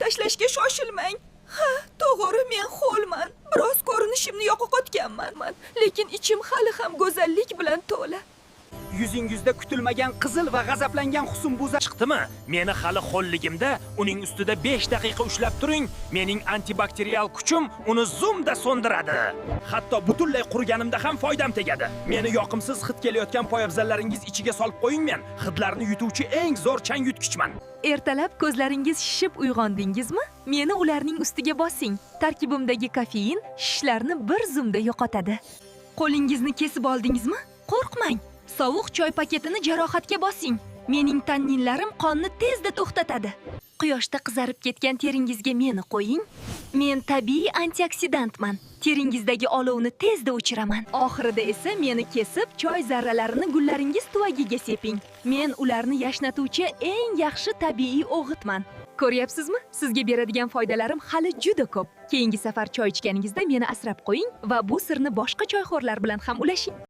tashlashga shoshilmang. Ha, to'g'ri, men ho'lman. Biroz ko'rinishimni yo'qotganman, lekin ichim hali ham go'zallik bilan to'la. Yuzingizda kutilmagan qizil va g'azablangan husnbuzar Chiqdimi? Meni hali ho'lligimda uning ustida 5 daqiqa ushlab turing. Mening antibakterial kuchim uni zumda so'ndiradi. Hatto butunlay quriganimda ham foydam tegadi. Meni yoqimsiz hid kelayotgan poyabzallaringiz ichiga solib qo'ying men. Hidlarni yutuvchi eng zo'r chang yutkichman. Ertalab ko'zlaringiz shishib uyg'ondingizmi? Meni ularning ustiga bosing. Tarkibimdagi kofein shishlarni bir zumda yo'qotadi. Qo'lingizni kesib oldingizmi? Qo'rqmang. Sovuq choy paketini jarohatga bosing. Mening tanninlarim qonni tezda to'xtatadi. Quyoshda qizarib ketgan teringizga meni qo'ying. Men tabiiy antioksidantman. Teringizdagi olovni tezda o'chiraman. Oxirida esa meni kesib, choy zarralarini gullaringiz tuvagiga seping. Men ularni yashnatuvchi eng yaxshi tabiiy o'g'itman. Ko'ryapsizmi? Sizga beradigan foydalarim hali juda ko'p. Keyingi safar choy ichganingizda meni asrab qo'ying va bu sirni boshqa choyxo'rlar bilan ham ulashing.